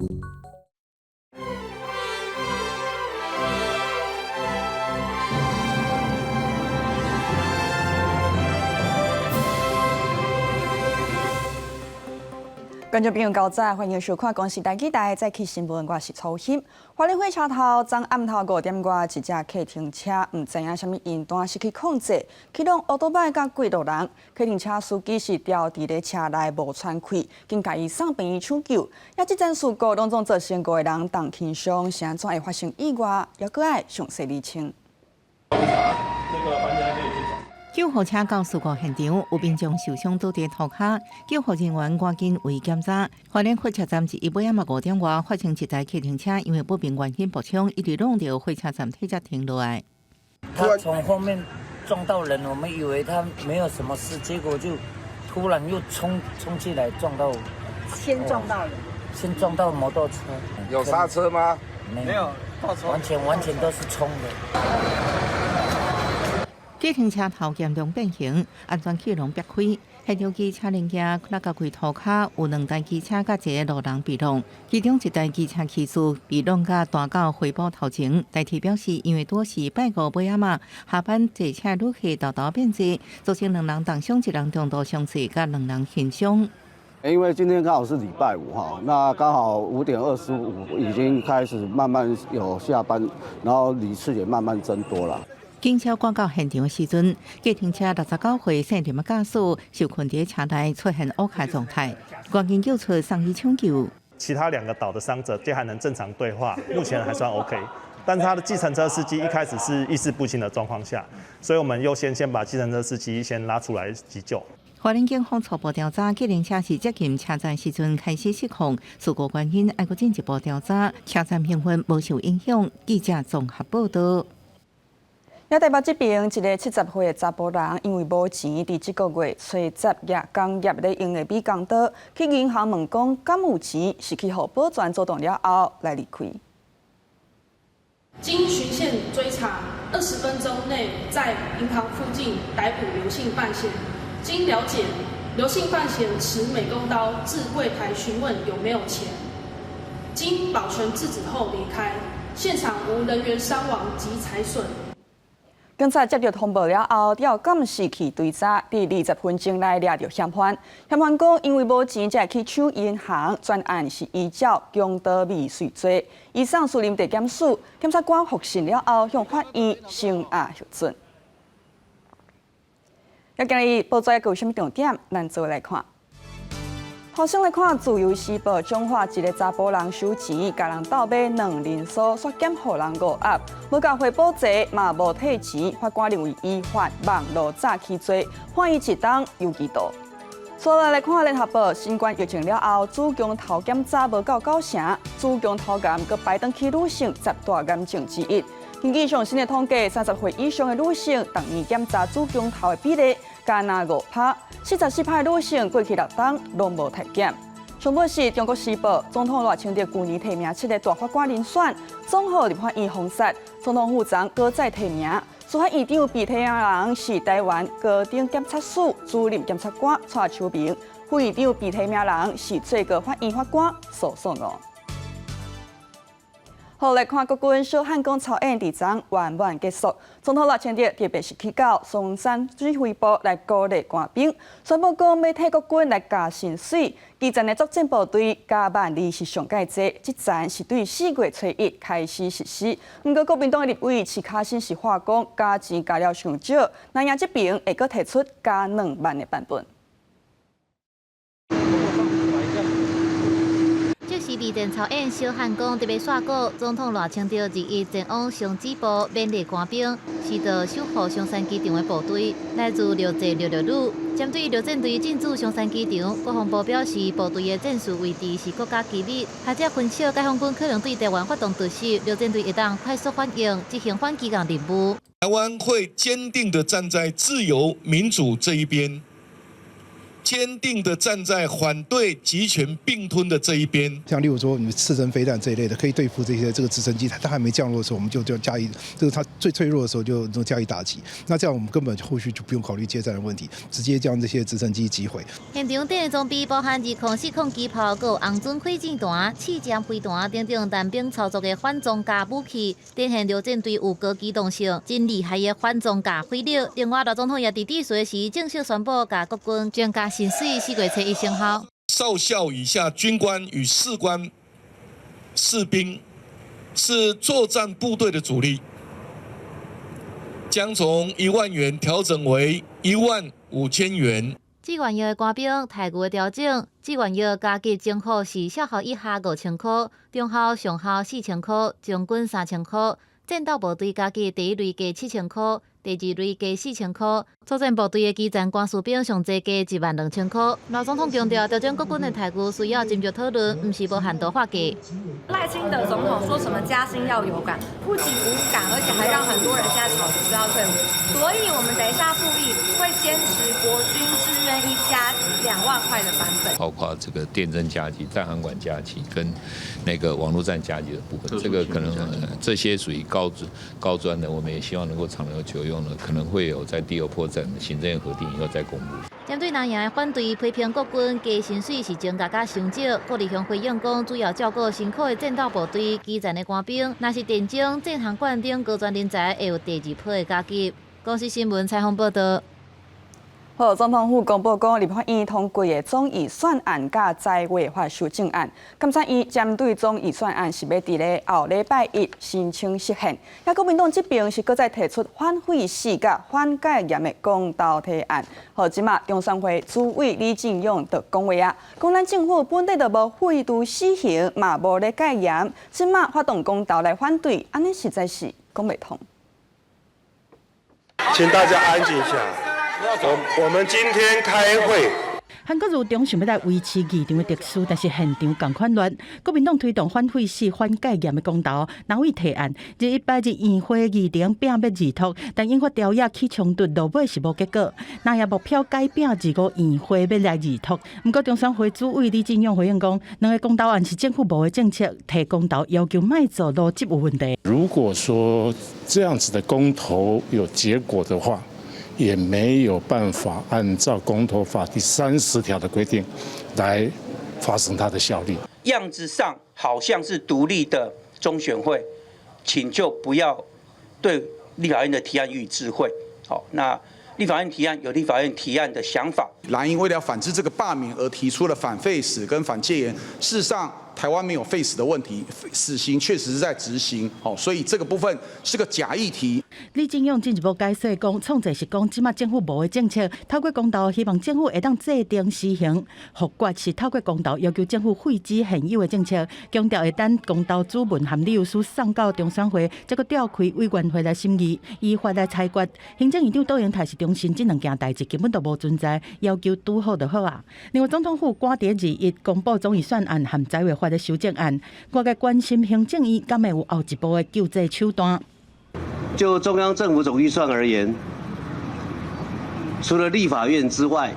觀眾朋友早晨，歡迎收看《公視台語台》早起新聞，我是楚欣。花蓮火車頭昨暗頭5點外，一隻客停車毋知影啥物因單失去控制，去挵烏多擺佮過路人。客停車司機是牢佇咧車內無喘氣，緊共伊送病院搶救。也這樁事故攏總造成五個人重輕傷，是按怎會發生意外？猶閣愛詳細釐清。救護車到事故現場，有民眾受傷倒佇塗跤，救護人員趕緊為檢查。花蓮火車站一尾仔嘛5點外發生一台客停車，因為不明原因爆衝，一直挵著火車站鐵才停落來。他從後面撞到人，我們以為他沒有什麼事，結果就突然又衝衝進來撞到。先撞到人。先撞到摩托車。有剎車嗎？沒有，完全完全都是衝的。計程車頭嚴重變形，安全氣囊煏開，現場機車零件落甲規塗跤，有兩台機車佮一个路人被挵，其中一台機車騎士被挵甲彈到回埔頭前。台鐵表示，因為多是拜五尾仔嘛，下班坐車旅客沓沓變濟，造成兩人重傷，一人中度傷勢，佮兩人輕傷。因為今天剛好是禮拜五哈，那剛好5點25已經開始慢慢有下班，然後旅次也慢慢增多了。警車趕到現場的時陣，計程車69歲姓林的駕駛受困佇車內，出現烏卡狀態，趕緊救出送醫搶救。其他兩個倒的傷者皆還能正常對話，目前還算 OK。但是他的計程車司機一開始是意識不清的狀況下，所以我們優先先把計程車司機先拉出來急救。花蓮警方初步調查，計程車是接近車站時陣開始失控，事故原因還閣進一步調查，車站營運無受影響。記者綜合報道。也台北這邊一个70歲的查埔人，因為無錢，佇這個月初十舉工業咧用的美工刀去銀行問講敢有錢，是去予保全阻擋了後來離開。經循線追查，20分鐘內在銀行附近逮捕劉姓犯嫌。經了解，劉姓犯嫌持美工刀至櫃檯詢問有沒有錢，經保全制止後離開，現場無人員傷亡及財損。警察接到通報了後，調監視器追查，佇20分鐘內掠著嫌犯。嫌犯講，因為無錢，才會去搶銀行，全案是依照強盜未遂罪，移送士林地檢署，檢察官複審了後，向法院聲押核准。今日報紙閣有啥物重點？咱做來看。頭先來看《自由時報》，彰化一个查埔人收錢，共人鬥買兩人酥，煞減予人五盒，無共回補債，嘛無退錢，法官認為伊犯網路詐欺罪，判伊一冬有期徒。再來看《聯合報》，新冠疫情了後，子宮頭檢查無夠九成，子宮頭癌閣排轉去女性十大癌症之一。根據上新的統計，30歲以上的女性，逐年檢查子宮頭的比例，干焦5趴，44趴的女性過去6冬攏無體檢。上尾是《中國時報》，總統賴清德舊年提名七个大法官人選，總予立法院封殺，總統府昨閣再提名，司法院長被提名人是台灣高等檢察署主任檢察官蔡秋明，副院長被提名人是最高法院法官蘇頌吾。好，來看國軍小漢光操演佇昨圓滿結束。總統賴清德特別是去到松山指揮部來鼓勵官兵，宣布講欲替國軍來加薪水，基層的作戰部隊加萬二是上蓋濟，這層是對4月初1開始實施。毋過國民黨的立委徐巧芯是話講加錢加了傷少，南營這邊會閣提出加2萬的版本。這是備戰操演小漢光特別煞鼓，總統賴清德日日前往松指部勉勵官兵，是到守護松山機場的部隊，來自陸戰六六旅。針對陸戰隊進駐松山機場，國防部表示，部隊的戰術位置是國家機密。學者分析，解放軍可能對台灣發動突襲，陸戰隊會當快速反應，執行反機動任務。台灣會堅定地站在自由民主這一邊，堅定地站在反對集權併吞的這一邊。像例如說，你們刺針飛彈這一類的，可以對付這些這個直升機，它還沒降落的時候，我們就加以，這個它最脆弱的時候就就加以打擊。那這樣我們根本後續就不用考慮接戰的問題，直接將這些直升機擊毀。現場展的裝備包含2040機炮、閣有紅準火箭彈、刺針飛彈等等單兵操作的反裝甲武器，展現陸戰隊有高機動性、真厲害的反裝甲火力。另外，賴總統也佇致辭時正式宣布，共國軍增加薪水4月初一生效。少校以下軍官與士官、士兵是作戰部隊的主力，將從1萬元調整為1萬5千元。志願役的官兵待遇的調整，志願役加級正副是少校以下5000箍，中校、上校4000箍，將軍3000箍。戰鬥部隊加級第一類加7000箍，第二類加4000箍。作戰部隊的基層官士兵上濟加1萬2千箍。賴總統強調，調整國軍的待遇需要斟酌討論，毋是無限度劃給。賴清德總統說什麼加薪要有感，不僅無感，而且還讓很多人現在吵着說要退伍。所以，我們等一下復議會堅持國軍志願役加2萬塊的版本，包括這個電偵加級、戰航管加級跟那個網絡戰加級的部分，這個可能這些屬於高高專的，我們也希望能夠長留久用的，可能會有在第二波戰行政院核定以後再公布。針對藍營的反對批評國軍加薪水是增加甲傷少，郭立雄回應講，主要照顧辛苦的戰鬥部隊、基層的官兵，若是電偵、戰航管等高專人才，會有第二波的加級。公視新聞採訪報導。好，總統府公布講，立法院通過的總預算案佮災劃法修正案，監察院針對總預算案是欲佇咧後禮拜一申請釋憲。也國民黨這邊是閣再提出反廢死佮反戒嚴的公投提案。好，這馬中選會主委李進勇就講話啊，講咱政府本底就無廢除死刑，嘛無咧戒嚴，這馬發動公投來反對，按呢實在是講袂通。請大家安靜一下。我們今天開會。韓國瑜中想欲來維持議場的秩序，但是現場仝款亂。國民黨推動反廢死、反戒嚴的公投，藍委提案，日一擺日議會議程摒欲二讀，但引發朝野起衝突，落尾是無結果。藍營目標改摒25院會欲來二讀，毋過中選會主委李進勇回應講，兩个公投案是政府無的政策，提公投要求莫做邏輯有問題。如果說這樣子的公投有結果的話，也沒有辦法按照公投法第30條的規定來發生它的效力。樣子上好像是獨立的中選會，請就不要對立法院的提案予以置喙。好，那立法院提案有立法院提案的想法。藍營為了反制這個罷免而提出了反廢死跟反戒嚴，事實上台灣沒有廢死的問題，死刑確實是在執行，哦，所以這個部分是個假議題。李進勇進一步解釋講，創制是講，這馬政府無的政策，透過公投希望政府會當制定施行，複決是透過公投要求政府廢止現有的政策，強調會等公投主文和理由書送到中選會，才閣召開委員會來審議，依法來裁決。行政院長卓榮泰是重申，這兩件代誌根本就無存在，要求拄好就好啊。另外，總統府趕佇21公布總預算案和災劃法的修正案，外界關心行政院敢會有後一步的救濟手段。就中央政府總預算而言，除了立法院之外，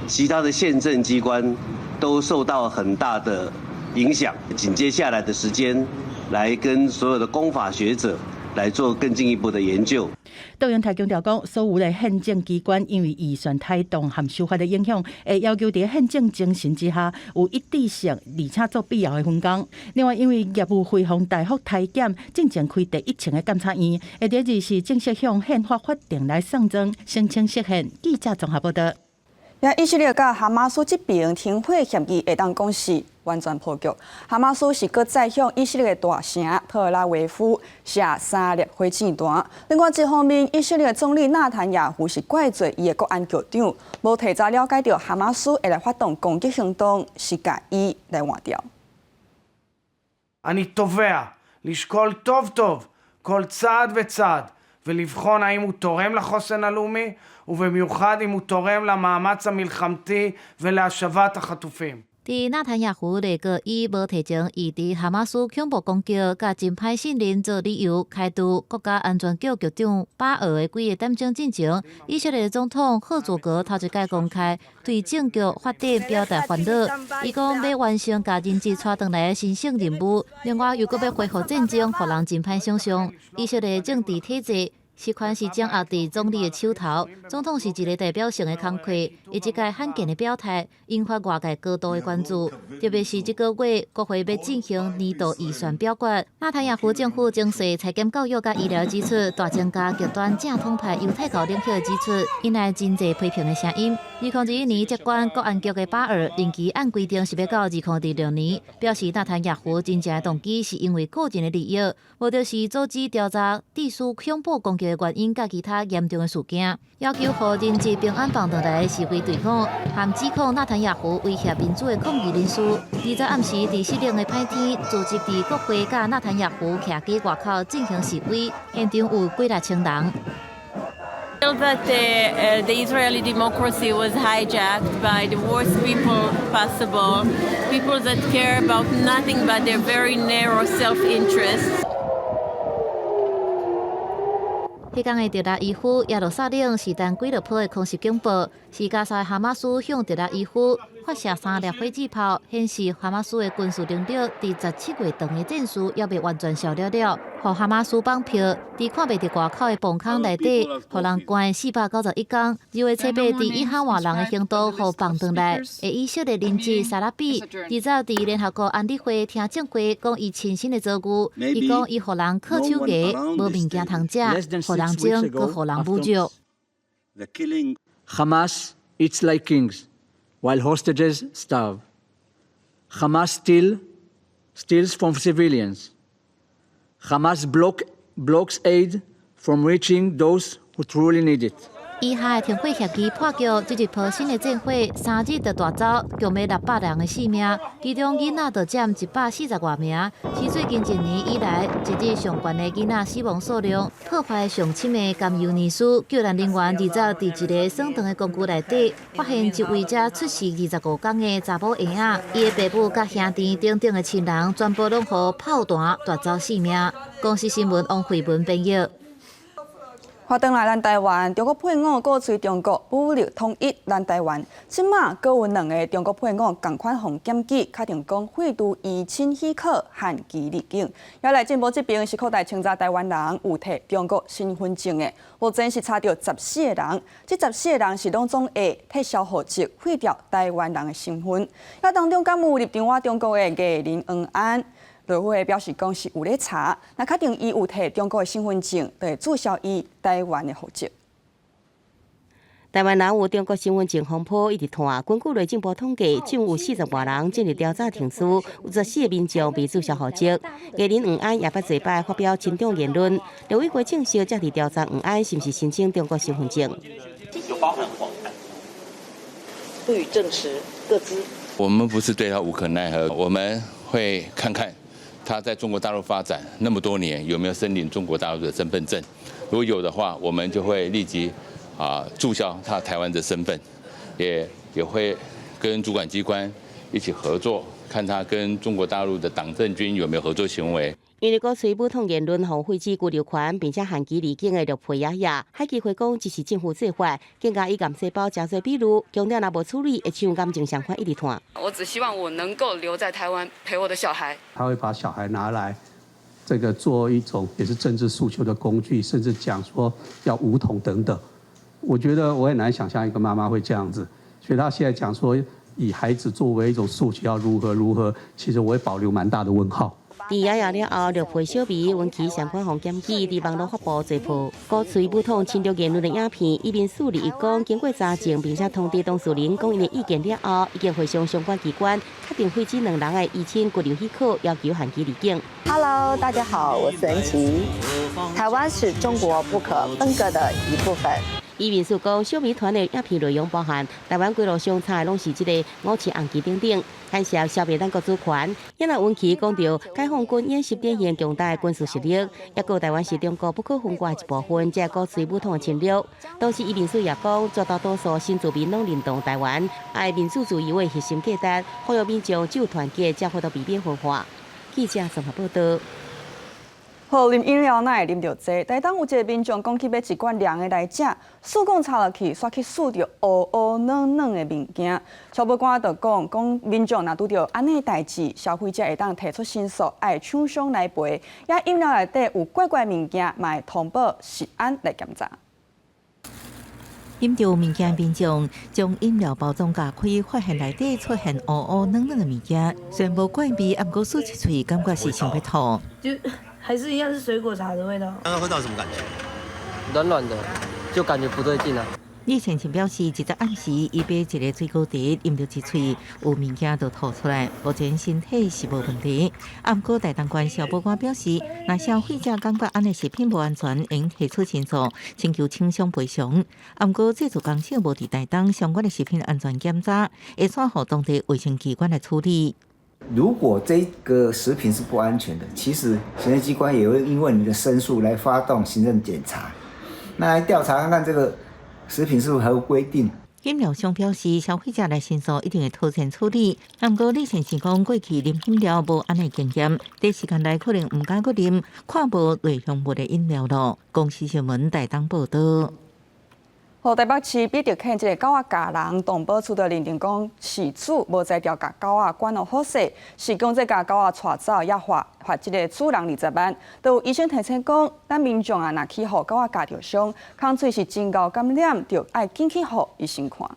其他的憲政機關都受到很大的影響。緊接下來的時間，來跟所有的公法學者來做更進一步的研究。卓榮泰強調講，所有的憲政機關因為預算胎動和修法的影響，會要求佇憲政精神之下有一致性，而且做必要的分工。另外，因為業務恢復大幅裁減，進前開第一層的監察院，會佇24正式向憲法法庭來上呈申請釋憲。記者綜合報道。以色列佮哈馬斯這邊停火協議會當講是完全破局。哈馬斯是閣再向以色列的大城特爾拉維夫射三粒火箭彈。另外一方面，以色列總理納坦雅胡是怪罪伊的國安局長，無提早了解著哈馬斯會來發動攻擊行動，是共伊來換掉。 אני תובע לשקול טוב טוב כל צעד וצעד ולבחון האם הוא תורם לחוסן הלאומי ובמיוחד אם הוא תורם למאמץ המלחמתי ולהשבת החטופים. 佇納坦雅胡內閣以無提前預知哈馬斯恐怖攻擊，佮真歹信任做理由，開除國家安全局局長巴爾的幾个點鐘進前，以色列總統赫佐格頭一擺公開對政局發展表達煩惱。伊講欲完成共人質帶轉來的神聖任務，另外又閣欲恢復戰爭，予人真歹想象。以色列政治體制，實權是掌握佇總理的手頭，總統是一个代表性的工課。伊這擺罕見的表態，引發外界高度的關注。特別是這个月國會欲進行年度預算表決，納坦雅胡政府徵稅、裁減教育佮醫療支出，大增加極端正統派猶太教領袖的支出，引來真濟批評的聲音。2021年接管國安局的巴爾任期按規定是欲到2026年，表示納坦雅胡真正的動機是因為個人的利益，無就是阻止調查致使恐怖攻擊的原因，佮其他嚴重的事件，要求予人質平安放轉來的示威隊伍，含指控納坦雅胡威脅民主的抗議人士，二十暗時佇濕冷的歹天，聚集佇國會佮納坦雅胡徛家外口進行示威，現場有幾若千人。 That the Israeli democracy was hijacked by the worst people possible, people that care about nothing but their very narrow self-interests. 彼工的特拉維夫耶路撒冷是單幾落波的空襲警報，是加沙哈馬斯向特拉維夫發射三粒火箭炮，顯示哈馬斯的軍事能力佇17月長的戰事猶未完全消了了，予哈馬斯綁票，佇看袂著外口的防空內底，予人關491工。2月7日，佇以哈換人的行動予放轉來，的以色列人質薩拉比，二十佇聯合國安理會聽證會，講伊親身的遭遇，伊講伊予人銬手藝，無物件通食，予人整，閣予人侮辱。 Hamas eats like kings, while hostages starve. Hamas still steals from civilians. Hamas blocks aid from reaching those who truly need it. 以哈的停火協議破局，這一波新的戰火3日就帶走共欲600人的性命，其中囡仔就佔140外名，是最近一年以來一日上懸的囡仔死亡數量。破壞上深的甘尤尼斯救難人員二十佇一个鎖長的公寓內底，發現一位才出世25工的查某嬰仔，伊的爸母佮兄弟等等的親人全部攏予炮彈奪走性命。公視新聞王慧文編譯。話轉來咱台灣，中國配偶鼓吹中國武力統一咱台灣。這馬閣有兩个中國配偶仝款予檢舉，確定講廢除依親許可，限期入境。也內政部這邊是擴大清查台灣人有提中國身份證的，目前是查著14个人，這14个人是攏總會撤銷戶籍，廢掉台灣人的身份。也當中敢有入場倚中國的藝人黃安。陸委會表示講是有咧查，若確定伊有提中國的身份證，就會註銷伊台灣的戶籍。台灣人有中國身份證風波一直拖，根據內政部統計，總有40外人進入調查程序，有14个民眾被註銷戶籍。藝人黃安也捌濟擺發表親中言論，陸委會證實正佇調查黃安是毋是申請中國身份證。有包含黃安，不予證實個資。我們不是對他無可奈何，我們會看看。他在中國大陸發展那麼多年，有沒有申領中國大陸的身份證？如果有的話，我們就會立即註銷他台灣的身份，也會跟主管機關一起合作，看他跟中國大陸的黨政軍有沒有合作行為。因為鼓吹武統言論，予廢止居留權，並且限期離境的綠皮爺爺，海基會講這是政府做法，更加以癌細胞誠做比喻，強調若無處理，會像癌症相款一直拖。我只希望我能夠留在台灣陪我的小孩。他會把小孩拿來這個做一種也是政治訴求的工具，甚至講說要武統等等。我覺得我很難想象一個媽媽會這樣子，所以他現在講說以孩子作為一種訴求要如何如何，其實我會保留蠻大的問號。佇爺爺了後，綠皮小眉溫琪相款予檢舉，佇網路發布濟報，鼓吹武統親中言論的影片，以免處理伊講經過查證，並且通知當事人講𪜶的意見了後，已經會向相關機關確定廢止兩人的依親居留許可，要求限期離境。 Hello，大家好，我是恩琪。台灣是中國不可分割的一部分。伊面書講，小米團的影片內容包含台灣規路上插的攏是這个五星紅旗等等，牽涉消滅咱國主權。也若溫琪講著解放軍演習展現強大的軍事實力，抑閣台灣是中國不可分割的一部分，才會鼓吹武統的侵略。同時，伊面書也講，絕大多數新住民攏認同台灣愛民主自由的核心價值，呼籲民眾只有團結，才會度避免分化。記者綜合報道。好，啉飲料哪會啉著這？台東有一个民眾講去買一罐涼的來食，試管插落去，煞去欶著烏烏軟軟的物件。消保官就講，講民眾若拄著按呢代誌，消費者會當提出申訴，愛廠商來賠。也飲料內底有怪怪物件，嘛會通報食安來檢查。飲著物件民眾將飲料包裝咬開，發現內底出現烏烏軟軟的物件，雖然無怪味，毋過欶一喙，感覺是想欲吐。就還是一樣是水果茶的味道。剛剛喝到什麼感覺？軟軟的，就感覺不對勁啊。李先生表示，一昨暗時，伊買一个水果茶，飲著一喙，有物件就吐出來，目前身體是無問題。毋過台東縣消保官表示，若消費者感覺按呢食品無安全，應提出申訴，請求廠商賠償。毋過製造工廠無佇台東相關的食品安全檢查，會轉予當地衛生機關來處理。如果這個食品是不安全的，其實行政機關也會因為你的申訴來發動行政檢查，那來調查看看這個食品是不是合規定。飲料商表示，消費者來申訴一定會妥善處理。毋過李先生講，過去啉飲料無按呢經驗，短時間內可能毋敢閣啉看無類香物的飲料囉。公視新聞台東報道。好，台北市比特犬這个狗仔咬人，動保處就認定講飼主無才調共狗仔管予好勢，是講這共狗仔帶走，也罰罰這个主人20萬。都有醫生提醒講，咱民眾啊，若去予狗仔咬著傷，空喙是真𠢕感染，就愛緊去予醫生看。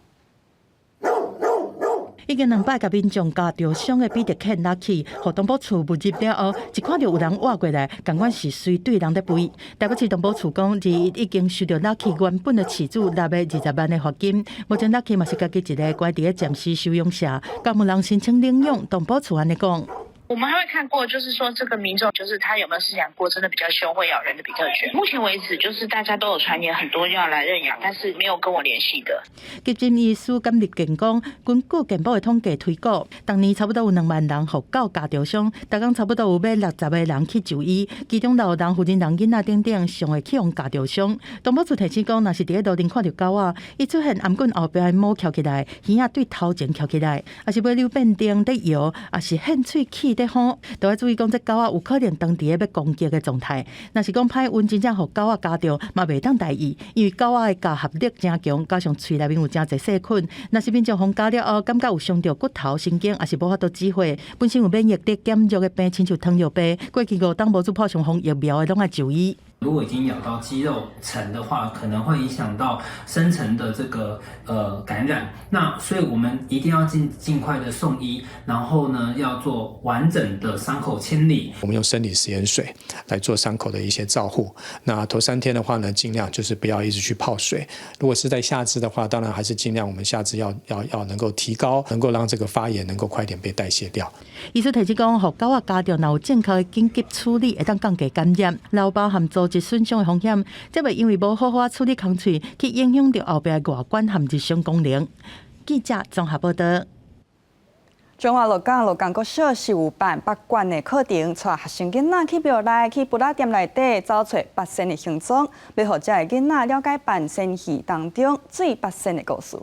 已經兩擺共民眾咬著傷的比特犬 Lucky，予動保處誤入了後，一看著有人倚過來，仝款是隨對人咧吠。台北市動保處講，21已經收著 Lucky 原本的飼主納的20萬的罰金。目前 Lucky 嘛是家己一个關佇咧暫時收容所，敢有人申請領養？動保處按呢講。我們還會看過，就是說這個民眾，就是他有沒有飼養過真的比較兇會咬人的比特犬。目前為止，就是大家都有傳言很多要來認養，但是沒有跟我聯繫的。急診醫師甘立健講，根據健保的統計推估，逐年差不多有2萬人予狗咬著傷，逐工差不多有欲60個人去就醫，其中老人、婦人、人囡仔等等，上會去予咬著傷。動保處提醒講，若是佇咧路頂看著狗仔，伊出現頷頸後壁的毛翹起來，耳仔對頭前翹起來，抑是尾溜變長咧搖，抑是掀喙齒咧吼，都愛注意講，這狗仔有可能當佇咧欲攻擊的狀態。若是講歹運真正予狗仔咬著，嘛袂當大意，因為狗仔的咬合力誠強，加上喙內面有誠濟細菌。若是民眾予咬了後，感覺有傷著骨頭、神經，抑是無法度指揮，本身有免疫力減弱的病，親像糖尿病，過去5冬無注破傷風疫苗的，攏愛就醫。如果已經咬到肌肉層的話，可能會影響到深層的這個感染。那所以我們一定要盡快的送醫，然後呢要做完整的傷口清理。我們用生理食鹽水來做傷口的一些照護。那頭3天的話呢，盡量就是不要一直去泡水。如果是在下肢的話，當然還是盡量我們下肢要能夠提高，能夠讓這個發炎能夠快點被代謝掉。醫師提醒講，予狗仔咬著，若有正確的緊急處理，會當降低感染，留疤和組織損傷的風險。這袂因為無好好處理空喙，去影響著後壁的外觀和日常功能。記者綜合報道。彰化鹿港鹿港國小是有辦八館的課程，帶學生囡仔去廟內、去菝仔店內底走揣八仙的行蹤，欲予遮的囡仔了解半仙戲當中水八仙的故事。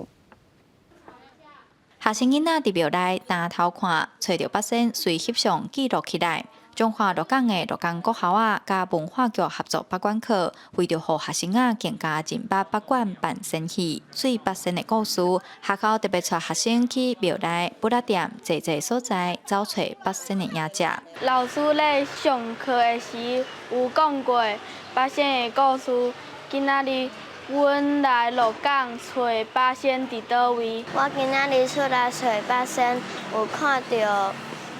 學生囡仔佇廟內擔頭看，揣著八仙，隨翕相記錄起來。彰化鹿港的鹿港國校仔佮文化局合作八館課，為著予學生仔更加認捌八館半仙戲水八仙的故事，學校特別帶學生去廟內、菝仔店、濟濟所在走揣八仙的影跡。老師咧上課的時有講過八仙的故事，今仔日阮來鹿港揣八仙佇佗位？我今仔日出來揣八仙，有看著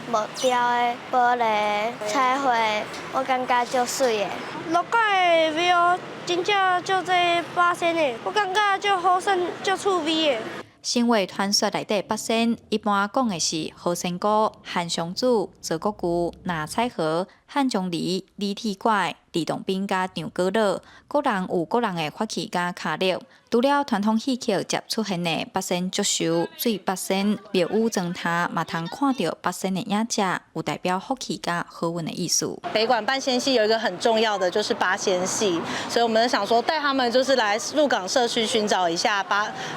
木雕的玻璃彩繪，我感覺足媠的。鹿港的廟真正足濟八仙的，我感覺足好耍、足趣味的。神話傳說內底八仙，一般講的是何仙姑、韓湘子、鄒國舅、藍采和、漢章梨、李鐵拐、李洞賓佮張果老，各人有各人的法器佮跤力。除了傳統戲曲接出現的八仙祝壽、水八仙、廟宇裝塔，嘛通看著八仙的影子，有代表福氣佮好運的意思。北管半仙戲有一個很重要的就是八仙戲，所以我們想說帶他們就是來鹿港社區尋找一下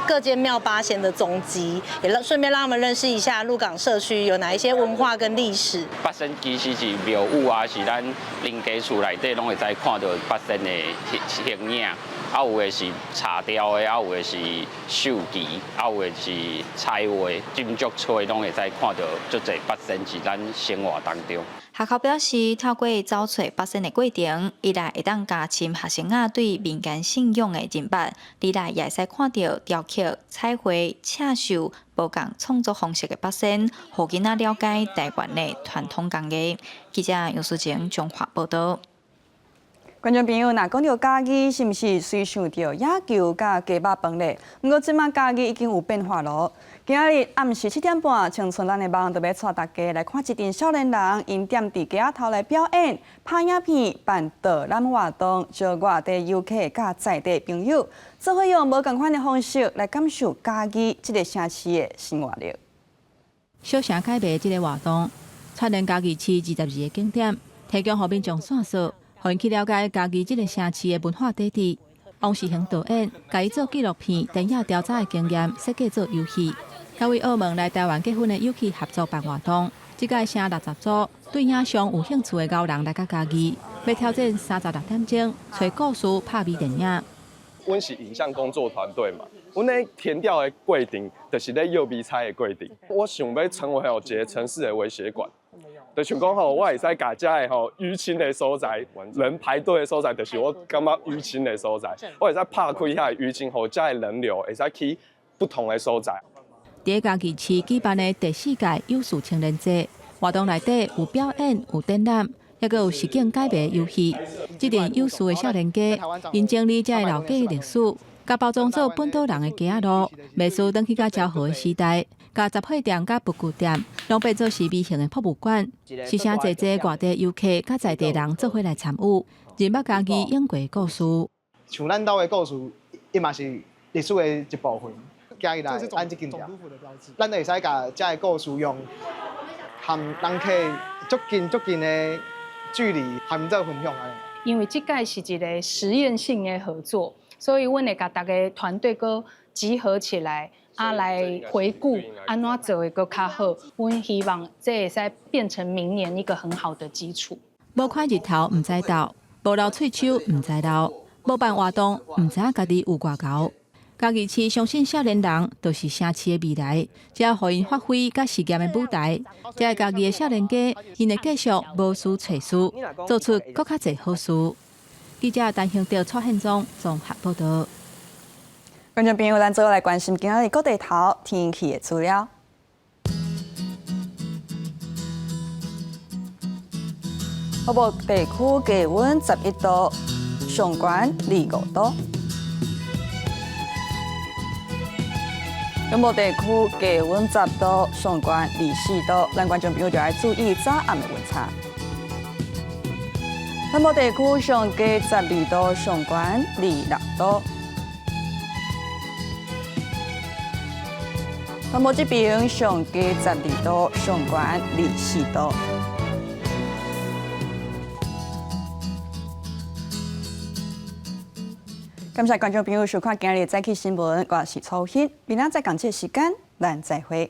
各間廟八仙的蹤跡，也順便讓他們認識一下鹿港社區有哪一些文化跟歷史。八仙其實是廟宇啊，是咱鄰家厝內底攏會使看著八仙的形影。啊，有的是茶雕的，啊，有的是繡旗，啊，有的是彩畫，斟酌吹攏會使看著足濟八仙佇咱生活當中。學校表示，透過走揣八仙的過程，一來會當加深學生仔對民間信仰的認捌，二來也會使看著雕刻、彩繪、刺繡無仝創作方式的八仙，予囡仔了解台灣的傳統工藝。記者楊淑靜綜合報道。觀眾朋友，若講著嘉義，是毋是隨想著野球佮雞肉飯咧？毋過這馬嘉義已經有變化囉。今仔日暗時7點半，青春咱的夢就欲帶大家來看一陣少年人，𪜶踮佇街仔頭來表演、拍影片、辦導覽活動，招外地遊客佮在地朋友，做伙用無仝款的方式來感受嘉義這个城市的新活力。小城解謎這个活動，串聯嘉義市22個景點，提供予民眾線索。予𪜶去了解嘉義這个城市的文化底蘊。王世恆導演，共伊做紀錄片、電影調查的經驗設計做遊戲，佮位澳門來台灣結婚的友去合作辦活動。這屆城60組對影像有興趣的𠢕人來到嘉義，欲挑戰36點鐘，揣故事拍微電影。阮是影像工作團隊嘛，阮咧田調的過程，就是咧幼微猜的過程。我想欲成為吼一个城市的微血管。就像講吼，我會使共遮的吼淤青的所在，人排隊的所在，就是我感覺淤青的所在。我會使拍開遐淤青，予遮的人流會使去不同的所在。佇嘉義市舉辦的第四屆有事青年節活動內底有表演、有展覽，抑閣有實境解謎遊戲。這陣有事的少年家，𪜶整理遮的老街歷史，共包裝做本島人的街仔路，袂輸轉去到昭和的時代。共雜貨店、佮文具店，攏變做是微型的博物館，是誠濟濟外地遊客佮在地人做伙來參與，認捌嘉義永過的故事。像咱兜的故事，伊嘛是歷史的一部分。行入來咱這間店，咱就會使共遮的故事用和人客足近足近的距離，和𪜶做分享。因為這屆是一個實驗性的合作，所以阮會共逐个團隊閣集合起來。啊，來回顧按怎做會閣較好，阮希望這會使變成明年一個很好的基礎。無看日頭毋知晝，無留喙鬚毋知老，無辦活動毋知影家己有偌𠢕。嘉義市相信少年人就是城市的未來，只要予𪜶發揮佮實驗的舞台，這个嘉義的少年家，𪜶會繼續無私揣事，做出閣較濟好事。記者陳興德、蔡憲忠綜合報道。觀眾朋友，咱做伙來關心今仔日各地頭天氣的資料。北部地區低溫11度，上懸25度；中部地區低溫10度，上懸24度。咱觀眾朋友就愛注意早暗的溫差。南部地區上低12度，上懸26度。南部這邊上低12度，上懸24度。感謝觀眾朋友收看今日的早起新聞，我是楚欣，明仔載仝這個時間，咱再會。